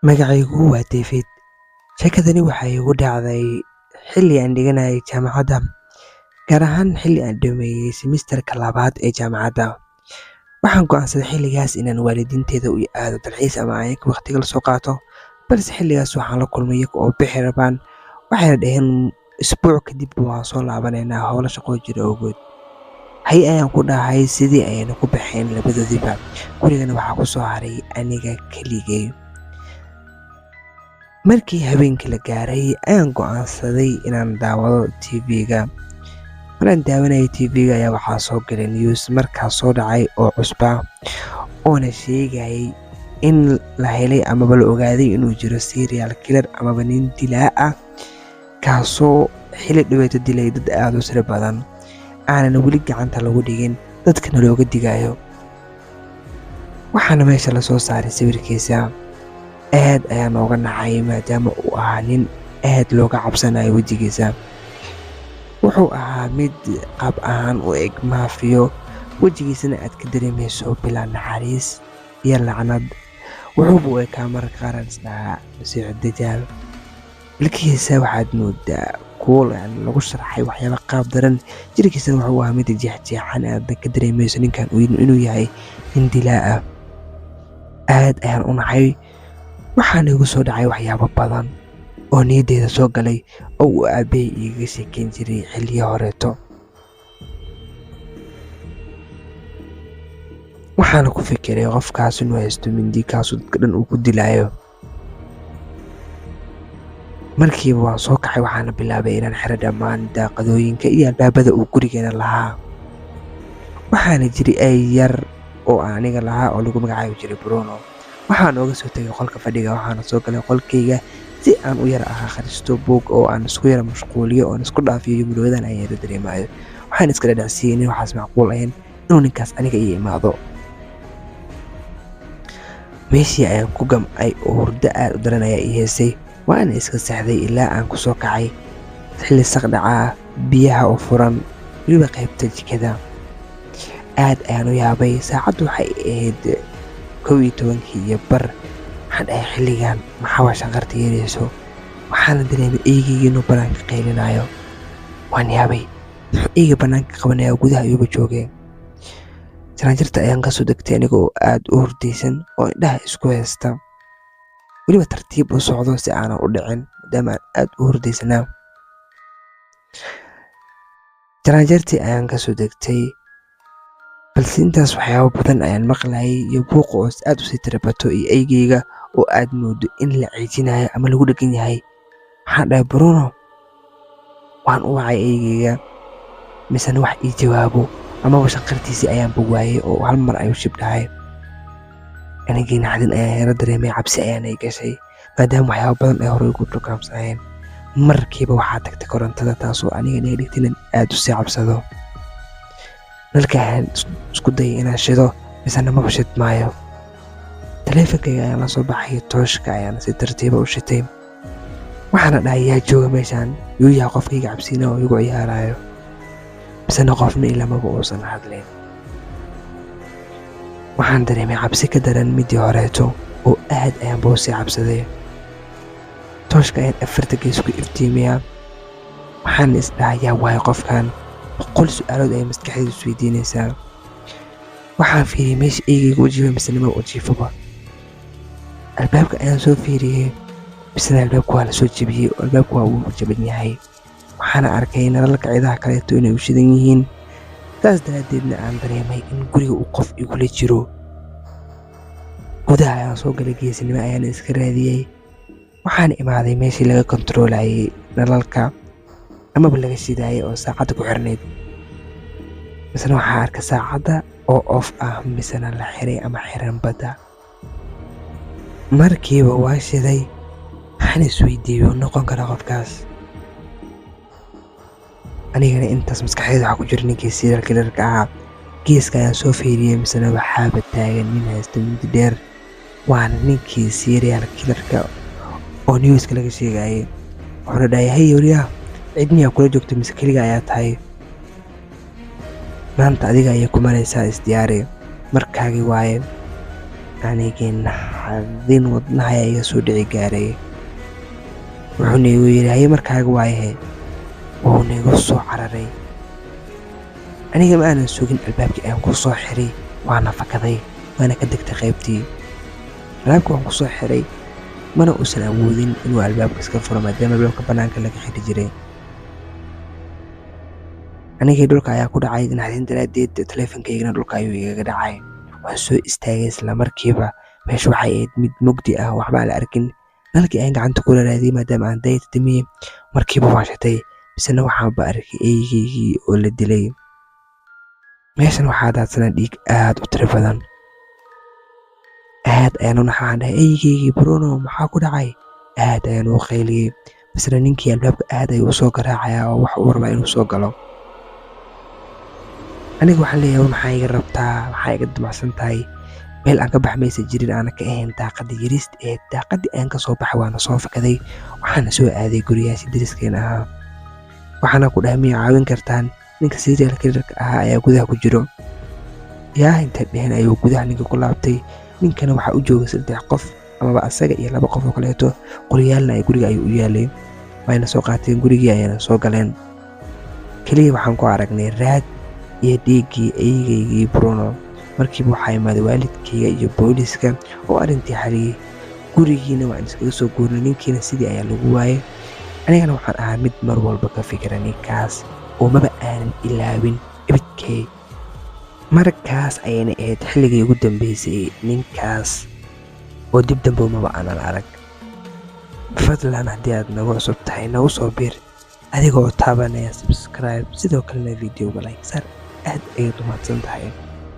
Magacaygu waa David. Sheekadani waxay igu dhacday xilli aan dhiganayay jaamacadda, gaar ahaan xilli aan dhameeyay semesterka labaad ee jaamacadda. Waxaan go'aansaday xilligaas inaan waalidiinteeda u aado dalxiis ama aan iyaga waqtiga la soo qaato, balse xilligaas waxaan la kulmay iyaga oo bixi rabaan. Waxayna dhaheen isbuuc kadib waan soo laabanaynaa howlo shaqo jira awgood. Hay ayaan ku dhahay, sidii ayayna ku baxeen labadoodiiba. Gurigana waxaa ku soo haray aniga keligay. Markii habeenkii la gaaray ayaan go'aansaday inaan daawado TV-ga. Markaan daawanayay TV-ga ayaa waxaa soo galay news markaas soo dhacay oo cusbaa, oona sheegayay in la helay amaba la ogaaday inuu jiro serial killer amaba nin dilaa ah, kaasoo xilli dhaweeto dilay dad aad u tiro badan, aanan weli gacanta lagu dhigin, dadkana looga digayo. Waxaana meesha lasoo saaray sawirkiisa. Aad ayaa nooga nacay maadaama uu ahaa nin aad looga cabsanayo wejigiisa. Wuxuu ahaa mid qaab ahaan u eg maafiyo, wejigiisana aad ka dareemayso bilaa naxariis iyo lacnad. Wuxuuba u ekaa mararka qaar aan isdhahaa Masiixu Dajaal. Ilkihiisa waxaad moodaa kuwo lagu sharxay waxyaabo qaab daran. Jirkiisana wuxuu ahaa mid jeexjeexan, aad ka dareemayso ninkan inuu yahay nin dilaa ah. Aad ayaan u nacay. Waxaana igu soo dhacay waxyaabo badan oo niyadeyda soo galay oo uu aabbahay igaga sheekeyn jiray xilliyo horeeto. Waxaana ku fikiray qofkaas inuu haysto mindi, kaasoo dadka dhan uu ku dilaayo. Markiiba waan soo kacay, waxaana bilaabay inaan xiro dhammaan daaqadooyinka iyo albaabada uu gurigeena lahaa. Waxaana jiray ay yar oo aan aniga lahaa oo lagu magacaabi jiray Bruno. Waxaan ooga soo tegay qolka fadhiga, waxaana soo galay qolkayga si aan u yara akhristo buug oo aan isku yara mashquuliyo oon isku dhaafiyo murugada aan yara dareemayo. Waxaan iska dhadhacsiiyey in waxaas macquul ahayn inuu ninkaas aniga ii imaado. Meeshii ayaan ku gam'ay oo hurdo aad u daran ayaa ii heysay. Waana iska seexday ilaa aan ku soo kacay xilli saqdhaca ah, biyaha oo furan, weliba qaybta jikada. Aad ayaan u yaabay. Saacaddu waxay ahayd 11:30. Waxaan dhahay, xilligan maxaa waa shanqarta yeerayso? Waxaana dareemay eygeyga inuu banaanka qaylinayo. Waan yaabay. Muxuu eyga banaanka qabanayaa? Gudaha ayuuba joogay. Jaranjarta ayaan kasoo degtay anigoo aad u hurdaysan oo indhaha isku haysta. Weliba tartiib u socdo si aanan u dhicin maadaama aan aad u hurdaysanaa. Jaranjartii ayaan kasoo degtay, balse intaas waxyaabo badan ayaan maqlayay iyo buuqa oo aad u sii tiro bato iyo eygeyga oo aad moodo in la ceejinayo ama lagu dheggan yahay. Waxaan dhahay, Bruno. Waan u wacay eygeyga, misena wax ii jawaabo amaba shanqartiisii ayaanba waayay oo hal mar ayuu shib dhahay. Anigii naxdin ayaan yara dareemay, cabsi ayaana i gashay maadaama waxyaabo badan ay hore igu programsanayeen. Markiiba waxaa tagtay korontada, taasoo aniga naga dhigtay inaan aad u sii cabsado. Nalka ayaan isku dayay inaan shido, misena maba shidmaayo. Taleefankayga ayaan la soo baxay, tooshka ayaana si tartiiba u shitay. Waxaana dhahay, yaa jooga meeshaan? Yuu yahay qofkayga cabsiina oo igu ciyaarayo? Misena qofna ilamaba uusan hadlayn. Waxaan dareemay cabsi ka daran midii horeeto oo aad ayaan u sii cabsaday. Tooshka ayaan afarta gees ku iftiimiyaa. Waxaan is dhahay, yaa waayo qofkan? 100 su'aalood ayay maskaxdaydu isweydiinaysaa. Waxaan fiiriyey meesha eygeyga u jiifay, misena maba u jiifaba. Albaabka ayaan soo fiiriyey, misena albaabka waa la soo jebiyey oo albaabka waa uu jaban yahay. Waxaana arkay nalalka cidaha kaleeto inay u shidan yihiin. Saas daraaddeedna aan dareemay in guriga uu qof igula jiro. Gudaha ayaan soo galay, geesinimo ayaana iska raadiyey. Waxaan imaaday meeshii laga kontaroolayay nalalka amaba laga shidaayay oo saacadda ku xirnayd. Misena waxaan arkay saacadda oo off ah, misena la xiray ama xiran badda. Markiiba waa shiday. Waxaan isweydiiyey, wuu noqon karaa qofkaas? Anigana intaas maskaxdayda waxaa ku jira ninkii serial killerka ahaa. Geeska ayaan soo fiiriyey, misena waxaaba taagan nin haysta mindi dheer. Waana ninkii serial killerka oo newska laga sheegayay. Wuxuuna dhahay, hey waryaa, cid miyaa kula joogta mise keliga ayaa tahay? Maanta adiga ayay ku maraysaa, isdiyaari. Markaagii waaye. Anigii naxdin. Naxadin wadnaha ayaa iga soo dhici gaaray. Wuxuuna igu yidhi, "Haye, markaaga waayahe." Wuuna igu soo cararay. Aniga ma aanan sugin, albaabkii ayaan ku soo xiray, waana fakaday, waana ka degtay qaybtii. Albaabka waan ku soo xiray, mana uusan awoodin inuu albaabka iska furo, maadaama albaabka bannaanka laga xiri jiray. Anigii dhulka ayaa ku dhacay naxdin daraaddeed, taleefankaygana dhulka ayuu igaga dhacay. Waan soo istaagay isla markiiba. Meesha waxay ahayd mid mugdi ah, waxba aan la arkin. Nalkii ayaan gacanta ku raadiyay, maadaama aan dayta damiyey. Markiiba waan shitay, misena waxaanba arkay eygeygii oo la dilay. Meeshan waxaa daadsanaa dhiig aad u tiro badan. Aad ayaan u naxay. Waxaan dhahay, "Eygeygii Bruno, maxaa ku dhacay?" Aad ayaan u qayliyey. Misena ninkii albaabka aad ayuu usoo garaacayaa oo wax uu rabaa inuu soo galo. Aniga waxaan leeyahay, "Maxaa iga rabtaa? Maxaa iga damacsan tahay?" Meel aan ka bax maysa jirin aana ka ahayn daaqadda yariista ee daaqaddii ayaan ka soo baxay. Waana soo fakaday, waxaana soo aaday guryahaasi deriskeena ahaa. Waxaana ku dhahay, "Miya caawin kartaan? Ninka serial killerka ahaa ayaa gudaha ku jiro." Yaa intay dheheen ayuu gudaha ninka ku laabtay. Ninkana waxaa u joogay saddex qof, amaba asaga iyo laba qof oo kaleeto. Qoryaalna ay guriga ayuu u yaalay, wayna soo qaateen, gurigii ayayna soo galeen. Keliya waxaan ku aragnay raad iyo dhiiggii eygeygii Bruno. Markiiba waxaa imaaday waalidkayga iyo booliiska oo arrintii xaliyey. Gurigiina waan iskaga soo guurnay, ninkiina sidii ayaa lagu waayay. Anigana waxaan ahaa mid mar walba ka fikira ninkaas oo maba aanan ilaawin ibidkay. Markaas ayayna ahayd xilligii ugu dambeysay ninkaas oo dib dambe maba aanan arag. Fadlan, haddii aad nagu cusub tahay, nagu soo bir adigoo taabanaya subscribe, sidoo kalena videoga like saar. Aad ayaad u mahadsan tahay.